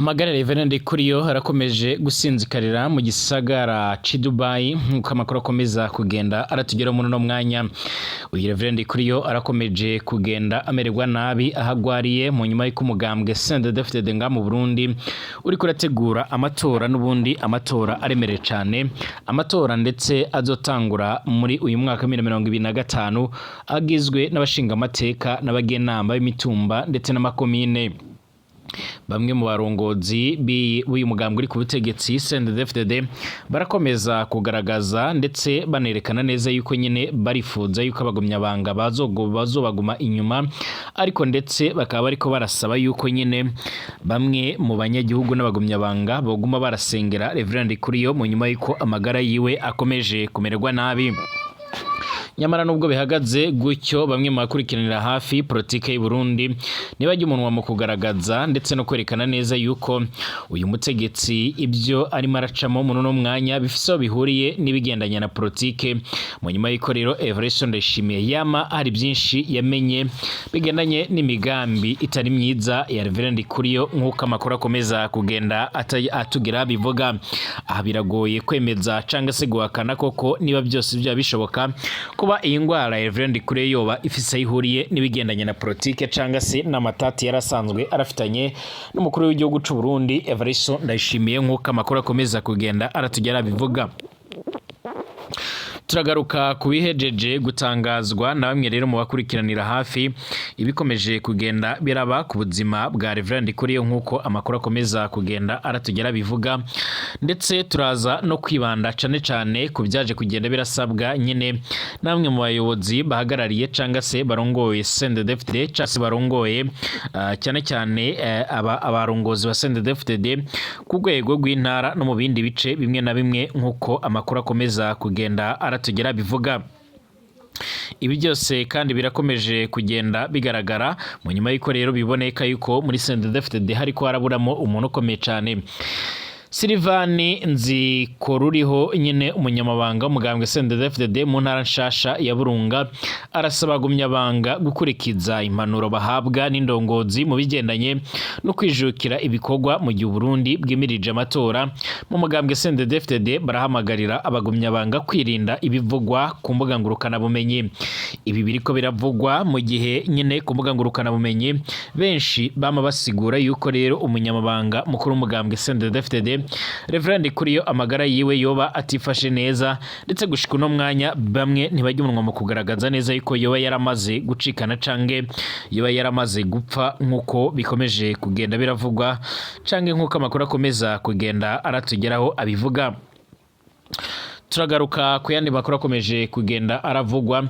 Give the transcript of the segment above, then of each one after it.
Amagara Reverend Ndikuriyo arakomeje gusinzikarira mu gisagara c'i Dubai, nk'uko amakuru akomeza kugenda aratugeraho muri uno mwanya. Uyu Reverend Ndikuriyo arakomeje kugenda amererwa nabi aho agwariye, mu nyuma y'uko umugambwe CNDD-FDD nga mu Burundi uriko urategura amatora, n'ubundi amatora aremereye cane, amatora ndetse azotangura muri uyu mwaka wa 2025, agizwe n'abashingamateka n'abagenama b'imitumba ndetse n'amakomine. Bamwe mu barongozi b'uyu mugambwe uri ku butegetsi CNDD-FDD barakomeza kugaragaza ndetse banerekana neza yuko nyine barifuza yuko abagumyabanga bazobaguma inyuma, ariko ndetse bakaba bariko barasaba yuko nyine bamwe mu banyagihugu n'abagumyabanga boguma barasengera Reverend Ndikuriyo, mu nyuma yuko amagara yiwe akomeje kumererwa nabi. Nyamara nubwo bihagaze gutyo, bamwe mu bakurikiranira hafi politike y'u Burundi ntibajya umunwa mu kugaragaza ndetse no kwerekana neza yuko uyu mutegetsi ibyo arimo aracamo muri uno mwanya bifise aho bihuriye n'ibigendanye na politike, mu nyuma y'uko rero Evariste Ndayishimiye yama hari byinshi yamenye bigendanye n'imigambi itari myiza ya Reverend Ndikuriyo, nk'uko amakuru akomeza kugenda atugera bivuga. Aha biragoye kwemeza cyangwa se guhakana koko niba byose byaba bishoboka kuba iyi ndwara ya Reverend Ndikuriyo yoba ifise aho ihuriye n'ibigendanye na politike cyangwa se n'amatati yarasanzwe arafitanye n'umukuru w'igihugu c'u Burundi Evariste Ndayishimiye, nk'uko amakuru akomeza kugenda aratugera bivuga. Turagaruka ku bihejeje gutangazwa na bamwe rero mu bakurikiranira hafi ibikomeje kugenda biraba ku buzima bwa Reverend Ndikuriyo, nk'uko amakuru akomeza kugenda aratugera bivuga. Ndetse turaza no kwibanda cane cane ku byaje kugenda birasabwa nyine namwe mu bayobozi bahagarariye canga se barongoye CNDD-FDD, canga se barongoye cyane cyane aba abarongozi ba CNDD-FDD ku rwego rw'intara no mu bindi bice bimwe na bimwe, nk'uko amakuru akomeza kugenda aratugera bivuga. Ibi byose kandi birakomeje kugenda bigaragara mu nyuma y'uko rero biboneka yuko muri CNDD-FDD hariko haraburamo umuntu ukomeye cyane. Silivani Nzikoruriho nyine, umunyamabanga w'umugambwe CNDD-FDD mu ntara nshasha ya Burunga, arasaba abagumyabanga gukurikiza impanuro bahabwa n'indongozi mu bigendanye no kwijukira ibikorwa mu gihe Burundi bwimirije amatora. Mu mugambwe CNDD-FDD barahamagarira abagumyabanga kwirinda ibivugwa ku mbuga ngurukanabumenyi. Ibi biriko biravugwa mu gihe nyine ku mbuga ngurukanabumenyi benshi bama basigura yuko rero umunyamabanga mukuru w'umugambwe CNDD-FDD Reverend Ndikuriyo amagara yiwe yoba atifashe neza, ndetse gushika uno mwanya bamwe ntibajya umunwa mu kugaragaza neza yuko yoba yaramaze gucikana canke yoba yaramaze gupfa, nk'uko bikomeje kugenda biravugwa canke nk'uko amakuru akomeza kugenda aratugeraho abivuga. Turagaruka ku yandi makuru akomeje kugenda aravugwa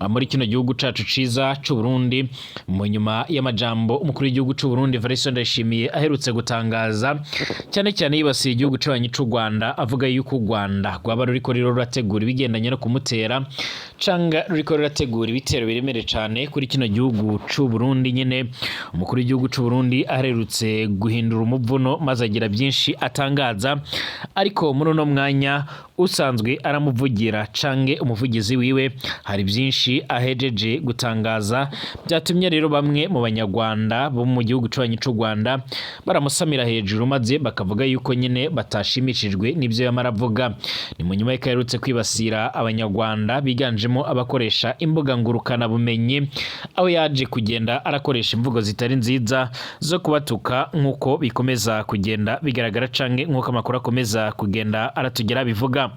muri kino gihugu cacu ciza c'u Burundi, mu nyuma y'amajambo umukuru w'igihugu c'u Burundi Evariste Ndayishimiye aherutse gutangaza, cyane cyane yibasiye igihugu c'abanyi c'u Rwanda, avuga yuko u Rwanda rwaba ruriko rero rurategura ibigendanye no kumutera canga ruriko rurategura ibitero biremereye cane kuri kino gihugu c'u Burundi. Nyine umukuru w'igihugu c'u Burundi aherutse guhindura umuvuno maze agira byinshi atangaza, ariko muri uno mwanya usanzwe aramuvugira cange umuvugizi wiwe hari byinshi ahejeje gutangaza byatumye rero bamwe mu Banyarwanda bo mu gihugu c'abanyi c'u Rwanda baramusamira hejuru, maze bakavuga yuko nyine batashimishijwe n'ibyo yamara avuga. Ni mu nyuma y'uko aherutse kwibasira Abanyarwanda biganjemo abakoresha imbuga ngurukana bumenyi, aho yaje kugenda arakoresha imvugo zitari nziza zo kubatuka, nk'uko bikomeza kugenda bigaragara canke nk'uko amakuru akomeza kugenda aratugera bivuga.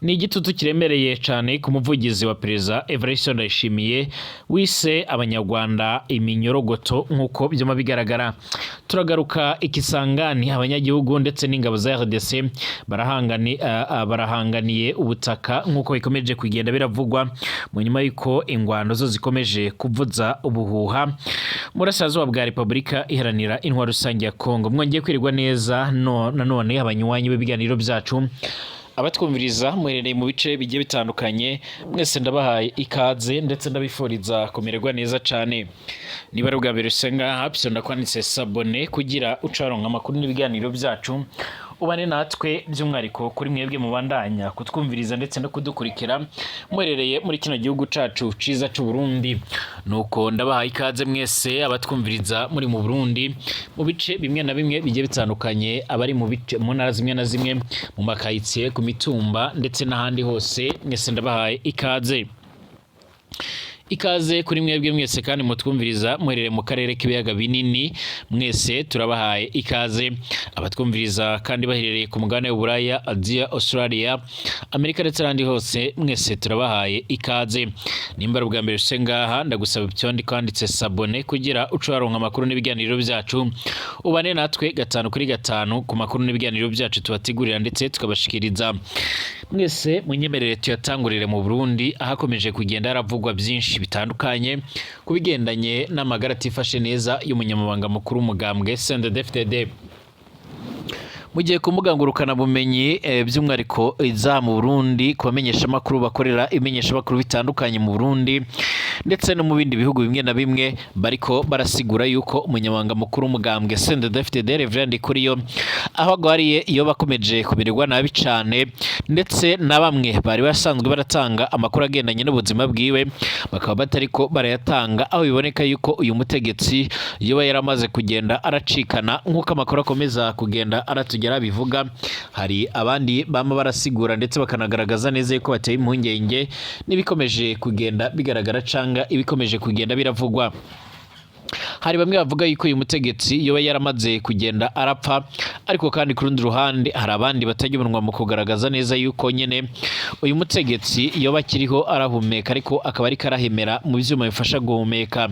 Ni igitutu kiremereye cyane ku muvugizi wa Perezida Evariste Ndayishimiye wise Abanyarwanda iminyorogoto, nk'uko byuma bigaragara. Turagaruka ikisangani, abanyagihugu ndetse n'ingabo za RDC barahanganiye ubutaka, nk'uko bikomeje kugenda biravugwa, mu nyuma y'uko ingwano zo zikomeje kuvuza ubuhuha mu burasirazuba bwa Repubulika Iharanira Intwaro Rusange ya Kongo. Mwongeye kwirirwa neza no nanone, abanywanyi b'ibiganiro byacu, abatwumviriza muherereye mu bice bigiye bitandukanye, mwese ndabahaye ikaze ndetse ndabifuriza kumererwa neza cyane. Niba ari ubwa mbere usenga hafi, ndakwanditse s'abonner kugira ucaronka amakuru n'ibiganiro byacu. Ubane natwe by'umwihariko kuri mwebwe mubandanya kutwumviriza ndetse no kudukurikira muherereye muri kino gihugu cacu ciza c'u Burundi. Nuko ndabahaye ikaze mwese abatwumviriza muri mu Burundi, mu bice bimwe na bimwe bigiye bitandukanye, abari mu bice, mu ntara zimwe na zimwe, mu makayitsiye, ku mitumba ndetse n'ahandi hose, mwese ndabahaye ikaze. Ikaze kuri mwebwe mwese kandi mutwumviriza muherereye mu karere k'ibiyaga binini, mwese turabahaye ikaze. Abatwumviriza kandi baherereye ku mugabane w'Uburaya, Aziya, Australia, Amerika ndetse n'ahandi hose, mwese turabahaye ikaze. Nimba ari ubwa mbere use ngaha, ndagusaba icyondi kwanditse s'abonner kugira uce waronka amakuru n'ibiganiro byacu, ubane natwe gatanu kuri gatanu ku makuru n'ibiganiro byacu tubategurira ndetse tukabashikiriza. Mwese munyemerere tuyatangurire mu Burundi, ahakomeje kugenda haravugwa byinshi bitandukanye ku bigendanye n'amagara atifashe neza y'umunyamabanga mukuru w'umugambwe CNDD-FDD. Mu gihe ku mbuga ngurukanabumenyi, by'umwihariko iza mu Burundi, ku bamenyeshamakuru bakorera ibimenyeshamakuru bitandukanye mu Burundi ndetse no mu bindi bihugu bimwe na bimwe, bariko barasigura yuko umunyamabanga mukuru w'umugambwe CNDD-FDD Reverend Ndikuriyo aho agwariye iyo bakomeje kumererwa nabi cane, ndetse na bamwe bari basanzwe baratanga amakuru agendanye n'ubuzima bwiwe bakaba batariko barayatanga, aho biboneka yuko uyu mutegetsi yoba yaramaze kugenda aracikana, nk'uko amakuru akomeza kugenda aratugera bivuga. Hari abandi bama barasigura ndetse bakanagaragaza neza yuko bateye impungenge n'ibikomeje kugenda bigaragara canga ibikomeje kugenda biravugwa. Hari bamwe bavuga yuko uyu mutegetsi yoba yaramaze kugenda arapfa, ariko kandi ku rundi ruhande hari abandi batajya umunwa mu kugaragaza neza yuko nyene uyu mutegetsi yoba akiriho arahumeka, ariko akaba ariko arahemera mu vyuma bifasha guhumeka.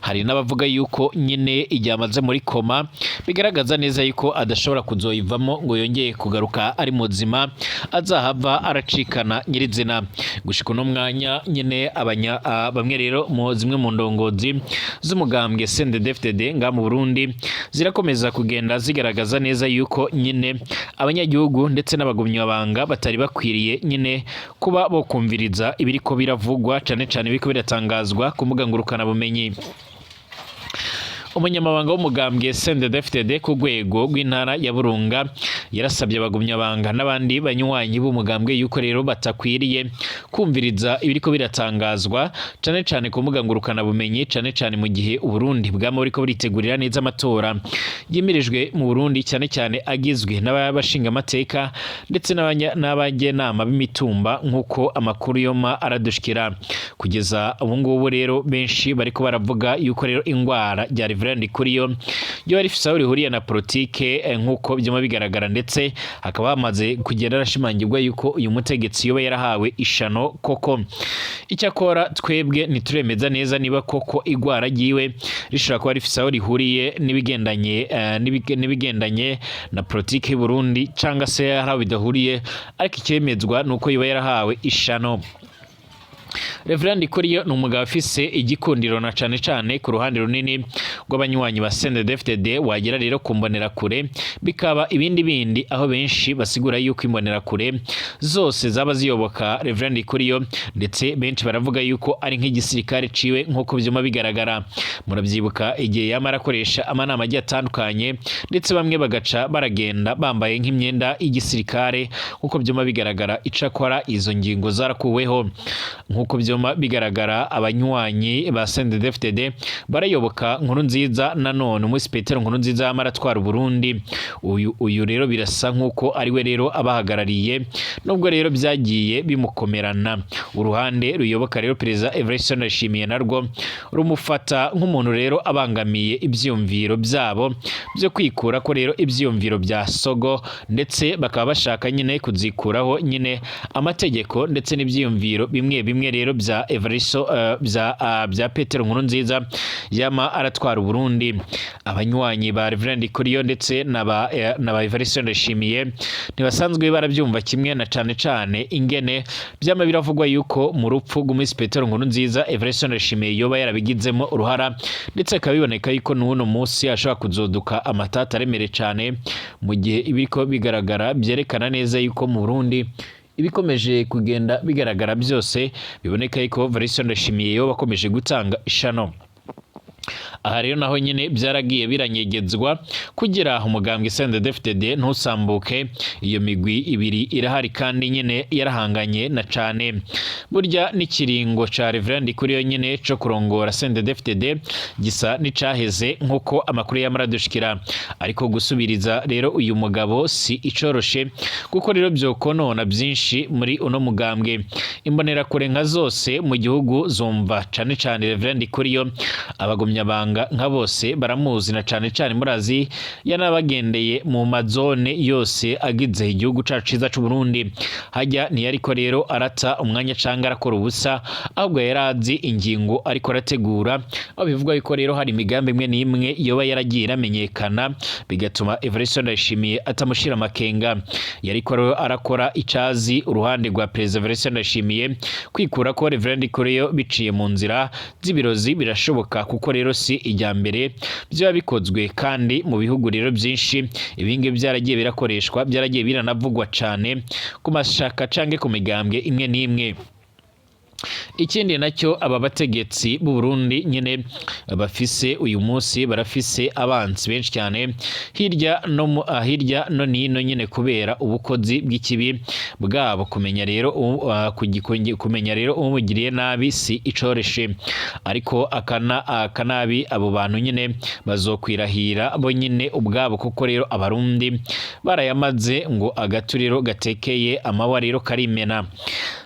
Hari n'abavuga yuko nyene igihe amaze muri koma bigaragaza neza yuko adashobora kuzoyivamo ngo yongeye kugaruka ari muzima, azahava aracikana nyirizina. Gushika uno mwanya nyene bamwe rero mu zimwe mu ndongozi z'umugambwe CNDD-FDD nga mu Burundi zirakomeza kugenda zigaragaza neza yuko nyine abanyagihugu ndetse n'abagumyabanga batari bakwiriye nyine kuba bokumviriza ibiriko biravugwa, cane cane ibiriko biratangazwa ku mbuga ngurukanabumenyi. Umunyamabanga w'umugambwe CNDD-FDD ku rwego rw'intara ya Burunga yarasabye abagumyabanga n'abandi banywanyi b'umugambwe yuko rero batakwiriye kumviriza ibiriko biratangazwa cane cane ku mbuga ngurukanabumenyi, cane cane mu gihe Uburundi bwama buriko buritegurira neza amatora yimirijwe mu Burundi, cane cane agizwe n'abashingamateka ndetse n'abagenama b'imitumba, nk'uko amakuru yoma aradushikira. Kugeza ubu ngubu rero benshi bariko baravuga yuko rero ingwara rya Reverend Ndikuriyo ryo rifise aho rihuriye na politike, nk'uko byuma bigaragara, ndetse hakaba hamaze kugenda arashimangirwa yuko uyu mutegetsi yoba yarahawe ishano koko. Icyakora twebwe ntituremeza neza niba koko igwara ryiwe rishobora kuba rifise aho rihuriye n'ibigendanye na politike y'u Burundi cyangwa se hari aho bidahuriye, ariko icyemezwa ni uko yoba yarahawe ishano. Reverend Ndikuriyo ni umugabo afise igikundiro na cane cane ku ruhande runini rw'abanywanyi ba CNDD-FDD, wagera rero ku mbonerakure bikaba ibindi bindi, aho benshi basigura yuko imbonerakure zose zaba ziyoboka Reverend Ndikuriyo, ndetse benshi baravuga yuko ari nk'igisirikare ciwe, nk'uko vyuma bigaragara. Murabyibuka igihe yama arakoresha amanama agiye atandukanye, ndetse bamwe bagaca baragenda bambaye nk'imyenda y'igisirikare, nk'uko vyuma bigaragara. Icakora izo ngingo zarakuweho. Nk'uko vyuma bigaragara, abanywanyi ba CNDD-FDD barayoboka Nkurunziza. Nanone umunsi Petero Nkurunziza yama aratwara Uburundi, uyu rero birasa nk'uko ari we rero abahagarariye, nubwo rero byagiye bimukomerana. Uruhande ruyoboka rero Perezida Evariste Ndayishimiye narwo rumufata nk'umuntu rero abangamiye ivyiyumviro byabo byo kwikura ko rero ivyiyumviro bya sogo, ndetse bakaba bashaka nyine kuzikuraho nyine amategeko ndetse n'ivyiyumviro bimwe bimwe rero bya Evaristo, bya Petero Nkurunziza yama aratwara Uburundi. Abanywanyi ba Reverend Ndikuriyo ndetse na ba Evariste Ndayishimiye ntibasanzwe barabyumva kimwe, na cane cane ingene byama biravugwa yuko mu rupfu rw'umisi Petero Nkurunziza Evariste Ndayishimiye yoba yarabigizemo uruhara, ndetse akaba biboneka yuko n'uno munsi ashobora kuzoduka amatata aremereye cane, mu gihe ibiriko bigaragara byerekana neza yuko mu Burundi ibikomeje kugenda bigaragara byose biboneka yuko Evariste Ndayishimiye yoba akomeje gutanga ishano. Aha rero naho nyine byaragiye biranyegezwa kugira umugambwe CNDD-FDD ntusambuke. Iyo migwi ibiri irahari kandi nyine yarahanganye na cane. Burya n'ikiringo ca Reverend Ndikuriyo nyine co kurongora CNDD-FDD gisa n'icaheze, nk'uko amakuru yamara dushikira. Ariko gusubiriza rero uyu mugabo si icoroshe, kuko rero vyokonona byinshi muri uno mugambwe. Imbonerakure nka zose mu gihugu zumva cane cane Reverend Ndikuriyo, abagumyabanga nka bose baramuzi, na cane cane murazi yanabagendeye mu mazone yose agize igihugu cacu ciza c'u Burundi. Hajya ntiyariko rero arata umwanya canke arakora ubusa, ahubwo yarazi ingingo ariko arategura, aho bivugwa yuko rero hari imigambi imwe n'imwe yoba yaragiye iramenyekana, bigatuma Evariste Ndayishimiye atamushira amakenga. Yariko rero arakora icazi uruhande rwa Perezida Evariste Ndayishimiye. Kwikura ko Reverend Ndikuriyo biciye mu nzira z'ibirozi birashoboka, kuko rero si ijya mbere byaba bikozwe, kandi mu bihugu rero byinshi ibingi byaragiye birakoreshwa, byaragiye biranavugwa cane ku mashaka canke ku migambwe imwe n'imwe. Ikindi nacyo, aba bategetsi b'u Burundi nyine bafise uyu munsi barafise abansi benshi cyane hirya no hirya no nino nyine, kubera ubukozi bw'ikibi bwabo. Kumenya rero kumenya rero umugiriye nabi si icoreshe, ariko akana akanabi abo bantu nyine bazokwirahira bo nyine ubwabo, kuko rero Abarundi barayamaze ngo agaturiro gatekeye amawa rero karimena.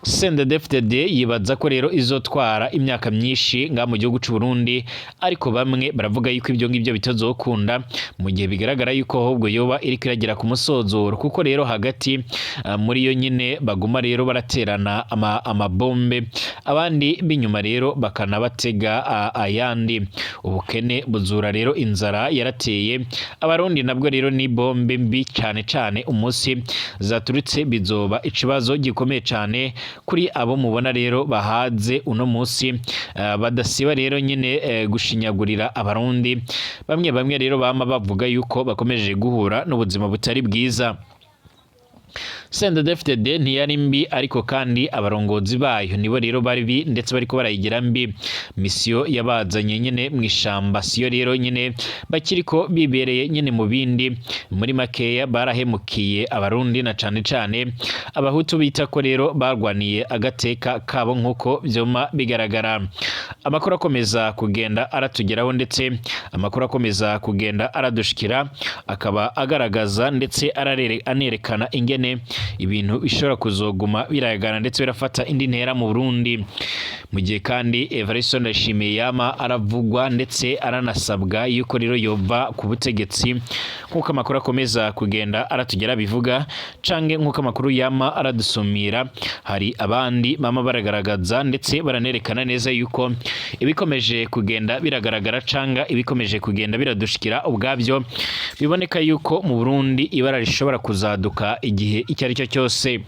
CNDD-FDD yibaza ko rero izotwara imyaka myinshi nga mu gihugu c'u Burundi, ariko bamwe baravuga yuko ibyo ngibyo bitazokunda, mu gihe bigaragara yuko ahubwo yoba iriko iragera ku musozoro, kuko rero hagati muri yo nyine baguma rero baraterana amabombe, abandi b'inyuma rero bakanabatega ayandi. Ubukene buzura rero, inzara yarateye Abarundi, nabwo rero ni bombe mbi cane cane. Umunsi zaturutse bizoba ikibazo gikomeye cane kuri abo mubona rero bahaze uno munsi, badasiba rero nyine gushinyagurira Abarundi. Bamwe bamwe rero bama bavuga yuko bakomeje guhura n'ubuzima butari bwiza. CNDD-FDD ntiyari mbi, ariko kandi abarongozi bayo nibo rero bari bi ndetse bariko barayigira mbi. Misiyo yabazanye nyine mu ishamba siyo rero nyine bakiriko bibereye nyine mu bindi. Muri makeya, barahemukiye Abarundi, na cane cane Abahutu bita ko rero barwaniye agateka kabo, nk'uko vyoma bigaragara. Amakuru akomeza kugenda aratugeraho, ndetse amakuru akomeza kugenda aradushikira, akaba agaragaza ndetse anerekana ingene ibintu bishobora kuzoguma birayagana ndetse birafata indi ntera mu Burundi, mu gihe kandi Evariste Ndayishimiye yama aravugwa ndetse aranasabwa yuko rero yova ku butegetsi, nk'uko amakuru akomeza kugenda aratugera bivuga, canke nk'uko amakuru yama aradusumira. Hari abandi bama baragaragaza ndetse baranerekana neza yuko ibikomeje kugenda biragaragara canga ibikomeje kugenda biradushikira ubwabyo biboneka yuko mu Burundi ibara rishobora kuzaduka igihe icyo ari cyo cyose.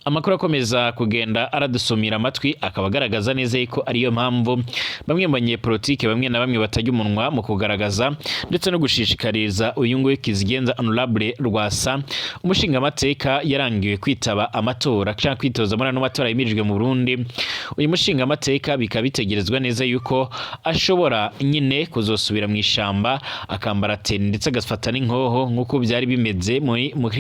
Amakuru akomeza kugenda aradusumira amatwi akaba agaragaza neza yuko ariyo mpamvu bamwe mu banyepolitike bamwe na bamwe batajya umunwa mu kugaragaza ndetse no gushishikariza uyu nguyu Kizigenza Honorable Rwasa, umushingamateka yarangiwe kwitaba amatora cyangwa kwitoza muri ano matora yimirijwe mu Burundi. Uyu mushingamateka bikaba bitegerezwa neza yuko ashobora nyine kuzosubira mu ishamba, akambara tenue ndetse agafata n'inkoho nk'uko byari bimeze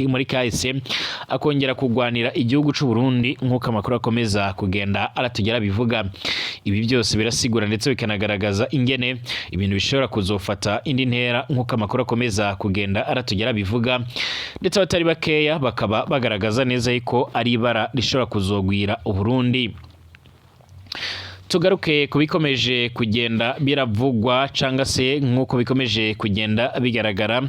muri kahise, akongera kugwanira igihugu c'u Burundi, nk'uko amakuru akomeza kugenda aratugera bivuga. Ibi byose birasigura ndetse bikanagaragaza ingene ibintu bishobora kuzofata indi ntera, nk'uko amakuru akomeza kugenda aratugera bivuga, ndetse abatari bakeya bakaba bagaragaza neza yuko ari ibara rishobora kuzogwira Uburundi. Tugaruke ku bikomeje kugenda biravugwa canga se nk'uko bikomeje kugenda bigaragara,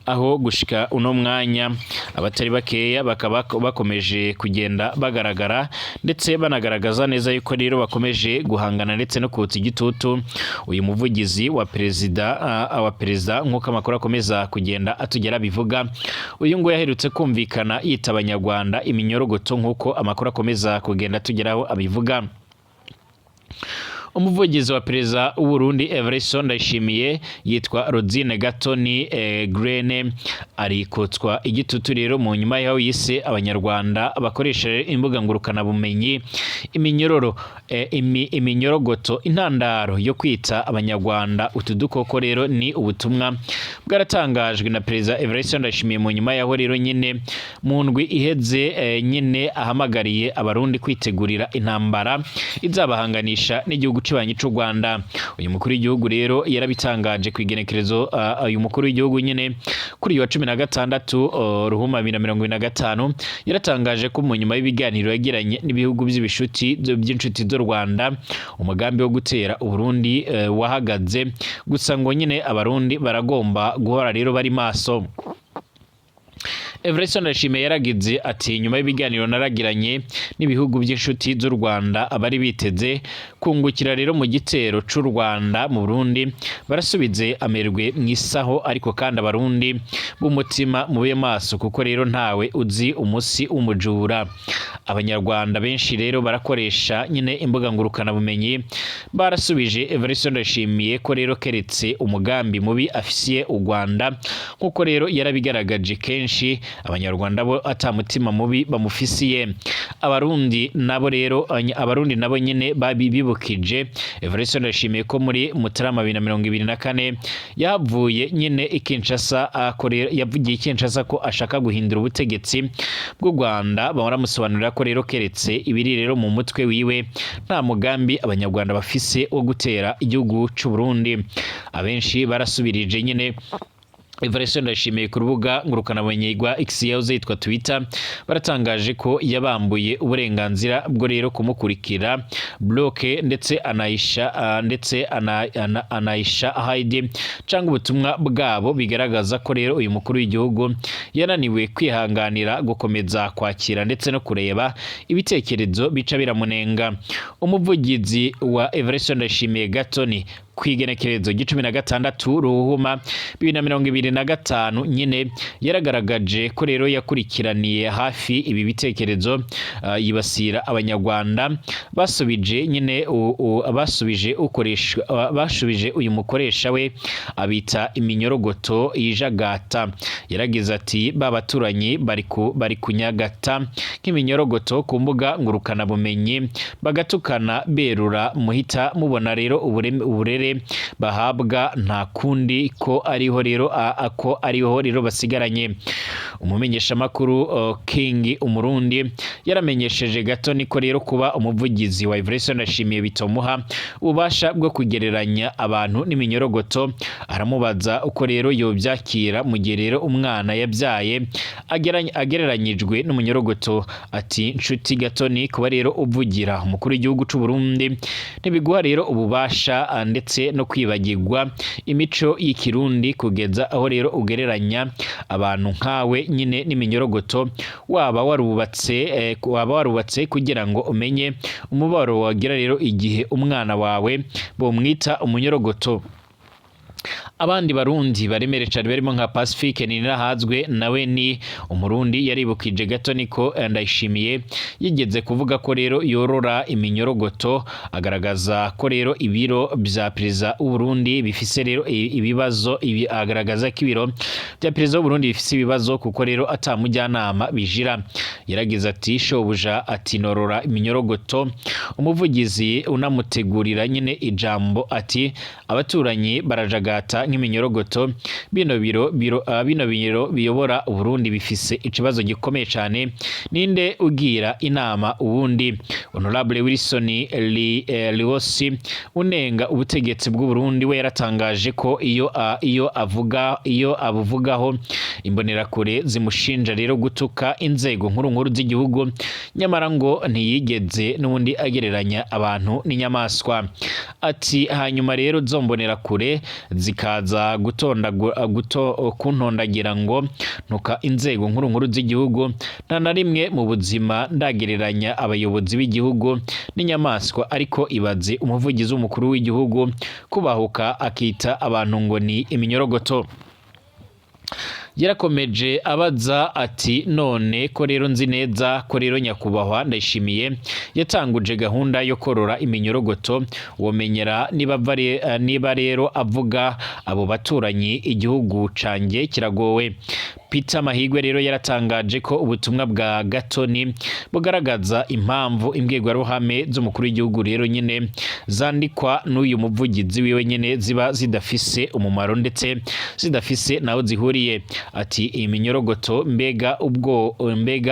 aho gushika uno mwanya abatari bakeya bakaba bakomeje kugenda bagaragara ndetse banagaragaza neza yuko rero bakomeje guhangana ndetse no kutsa igitutu uyu muvugizi wa perezida, nk'uko amakuru akomeza kugenda atugera bivuga. Uyu nguyu aherutse kumvikana yita Abanyarwanda iminyorogoto, nk'uko amakuru akomeza kugenda atugeraho abivuga. Umuvugizi wa perezida w'Uburundi Evariste Ndayishimiye yitwa Rosine Gatoni Grene arikotswa igitutu rero mu nyuma yaho yise Abanyarwanda bakoresha imbuga ngurukana bumenyi iminyororo iminyorogoto. Intandaro yo kwita Abanyarwanda utu dukoko rero ni ubutumwa bwaratangajwe na perezida Evariste Ndayishimiye mu nyuma yaho rero nyine mu ndwi iheze nyine ahamagariye Abarundi kwitegurira intambara izabahanganisha n'igihugu kibanyi c'u Rwanda. Uyu mukuru w'igihugu rero yarabitangaje ku igenekerezo uyu mukuru w'igihugu nyine kuri uyu wa 16 Ruhuma 2025 yaratangaje ko mu nyuma y'ibiganiro yagiranye n'ibihugu by'ibishuti by'inshuti z'u Rwanda, umugambi wo gutera Uburundi wahagaze. Gusa ngo nyine Abarundi baragomba guhora rero bari maso. Evariste Ndayishimiye yaragize ati: "Nyuma y'ibiganiro naragiranye n'ibihugu by'inshuti z'u Rwanda, abari biteze kungukira rero mu gitero c'u Rwanda mu Burundi barasubize amerwe mu isaho. Ariko kandi Abarundi b'umutima mube maso, kuko rero ntawe uzi umusi w'umujura." Abanyarwanda benshi rero barakoresha nyine imbuga ngurukana bumenyi barasubije Evariste Ndayishimiye ko rero keretse umugambi mubi afisiye u Rwanda, nkuko rero yarabigaragaje kenshi, Abanyarwanda bo ata mutima mubi bamufisiye. Abarundi nabo rero, Abarundi nabo nyine babibibukije Evariste Ndayishimiye ko muri Mutarama 2024 yahavuye nyine i Kinshasa akorera, yavugiye i Kinshasa ko ashaka guhindura ubutegetsi bw'u Rwanda. Baramusobanurira ko rero keretse ibiri rero mu mutwe wiwe, nta mugambi Abanyarwanda bafise wo gutera igihugu c'u Burundi. Abenshi barasubirije nyine Evariste Ndayishimiye ku rubuga ngurukanabumenyi rwa X yahoze yitwa Twitter, baratangaje ko yabambuye uburenganzira bwo rero kumukurikira, block, ndetse anayisha ndetse anayisha hide cyangwa ubutumwa bwabo, bigaragaza ko rero uyu mukuru w'igihugu yananiwe kwihanganira gukomeza kwakira ndetse no kureba ibitekerezo bica biramunenga. Umuvugizi wa Evariste Ndayishimiye Gatoni kw'igenekerezo 16 Ruhuma 2025 nyine yaragaragaje ko rero yakurikiraniye hafi ibi bitekerezo yibasira Abanyarwanda basubije nyine basubije ukoresha bashubije uyu mukoresha we, abita iminyorogoto yijagata. Yaragize ati: "Ba baturanyi bari kunyagata nk'iminyorogoto ku mbuga ngurukanabumenyi, bagatukana berura, muhita mubona rero uburere bahabwa, nta kundi ko ariho rero ko ariho rero basigaranye." Umumenyeshamakuru King Umurundi yaramenyesheje gato niko rero kuba umuvugizi wa Evariste Ndayishimiye bitomuha ububasha bwo kugereranya abantu n'iminyorogoto. Aramubaza uko rero yobyakira mu gihe rero umwana yabyaye agereranyijwe n'umunyorogoto. Ati: "Nshuti Gatoni, kuba rero uvugira umukuru w'igihugu c'u Burundi ntibiguha rero ububasha ndetse no kwibagirwa imico y'Ikirundi kugeza aho rero ugereranya abantu nkawe nyine n'iminyorogoto. Waba warubatse kugira ngo umenye umubabaro wagira rero igihe umwana wawe bomwita umunyorogoto?" Abandi Barundi baremere cyane barimo nka Pacifique Nininahazwe, nawe ni Umurundi, yaribukije gato niko Ndayishimiye yigeze kuvuga ko rero yorora iminyorogoto, agaragaza ko rero ibiro bya perezida w'u Burundi bifise rero ibibazo ibi, agaragaza ko ibiro bya perezida w'u Burundi bifise ibibazo kuko rero atamujyanama bijira. Yaragize ati: "Shobuja ati norora iminyorogoto, umuvugizi unamutegurira nyine ijambo ati abaturanyi barajagata nk'iminyorogoto. Bino biro biyobora Uburundi bifise ikibazo gikomeye cyane. Ninde ugira inama uwundi?" Honorable Wilson Liwosi unenga ubutegetsi bw'u Burundi we yaratangaje ko iyo avuga, iyo abuvugaho, imbonerakure zimushinja rero gutuka inzego nkuru nkuru z'igihugu, nyamara ngo ntiyigeze n'ubundi agereranya abantu n'inyamaswa. Ati: "Hanyuma rero zombonerakure zikaza kuntondagira ngo ntuka inzego nkuru nkuru z'igihugu. Nta na rimwe mu buzima ndagereranya abayobozi b'igihugu n'inyamaswa, ariko ibaze umuvugizi w'umukuru w'igihugu kubahuka akita abantu ngo ni iminyorogoto." Yarakomeje abaza ati: "None ko rero nzi neza ko rero nyakubahwa Ndayishimiye yatanguje gahunda yo korora iminyorogoto, womenyera niba rero avuga abo baturanyi, igihugu canjye kiragowe." Peter Mahigwe rero yaratangaje ko ubutumwa bwa Gatoni bugaragaza impamvu imbwirwaruhame z'umukuru w'igihugu rero nyine zandikwa n'uyu muvugizi wiwe nyine ziba zidafise umumaro, ndetse zidafise naho zihuriye. Ati: "Iyi minyorogoto, mbega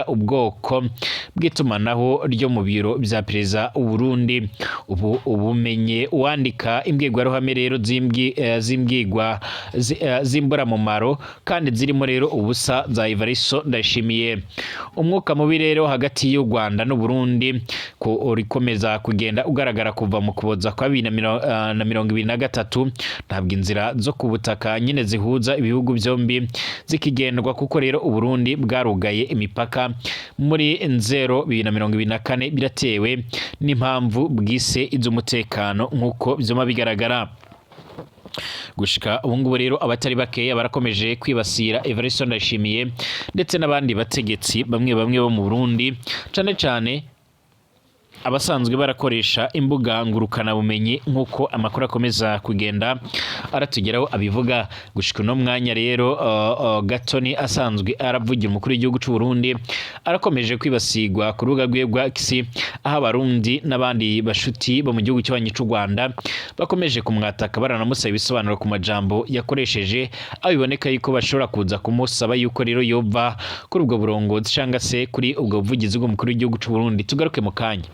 ubwoko bw'itumanaho ryo mu biro vya perezida w'Uburundi? Ubu ubumenye uwandika imbwirwaruhame rero z'imburamumaro kandi zirimo rero ubusa za Evaristo Ndayishimiye." Umwuka mubi rero hagati y'u Rwanda n'u Burundi ko urikomeza kugenda ugaragara kuva mu Kuboza kwa 2023. Ntabwo inzira zo ku butaka nyine zihuza ibihugu byombi zikigendwa, kuko rero Uburundi bwarugaye imipaka muri Nzero 2024, biratewe n'impamvu bwise iz'umutekano, nk'uko vyuma bigaragara. Gushika ubu ngubu rero, abatari bakeya barakomeje kwibasira Evariste Ndayishimiye ndetse n'abandi bategetsi bamwe bamwe bo mu Burundi, cane cane abasanzwe barakoresha imbuga ngurukanabumenyi, nk'uko amakuru akomeza kugenda aratugeraho abivuga. Gushika uno mwanya rero, Gatoni asanzwe aravugira umukuru w'igihugu c'u Burundi arakomeje kwibasirwa ku rubuga rwiwe rwa X, aho Abarundi n'abandi bashuti bo mu gihugu cy'abanyi c'u Rwanda bakomeje kumwataka, baranamusaba ibisobanuro ku majambo yakoresheje, aho biboneka yuko bashobora kuza kumusaba yuko rero yova kuri ubwo burongozi cangwa se kuri ubwo buvugizi bw'umukuru w'igihugu c'u Burundi. Tugaruke mu kanya.